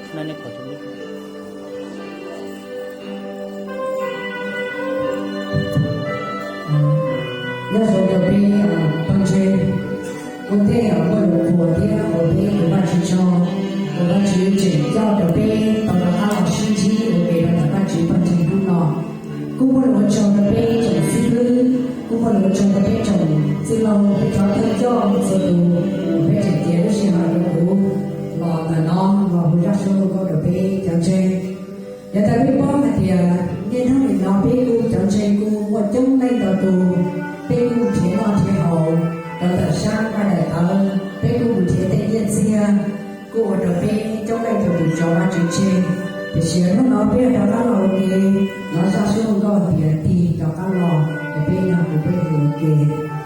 Nyob zoo rau peb pawg ntseeg, ua ntej muaj lus qhuas thiab ua peb tus Vajtswv tsaug, uas Vajtswv tseem coj rau peb tau rov qab los sib ntsib ua ke rau ntawm Vajtswv pawg ntseeg hnub no. Kuj muaj lus ua tsaug rau peb tsoom xib hwb, kuj muaj lus ua tsaug rau peb tsoom txwj laug, peb cov thawj coj txhua tus, uas peb tseem txiav lub sij hawm rau kuv los ntawm no los hu zaj suab nkauj rau peb cov ntseeg. Yog tas peb paub hais tias niaj hnub nim no peb kuj cov ntseeg kuj muaj coob leej ntau tus, peb kuj nrhiav noj nrhiav haus rau ntawm sab nqaij daim tawv, peb kuj mus nrhiav tej nyiaj txiag, kuj ua rau peb coob leej thaum tus tsov Vajtswv tseg. Tiam sis hnub no peb yuav rov qab los ua ke, hnov zaj suab nkauj tias tig rov qab los, es peb yog tus peb mus ua ke.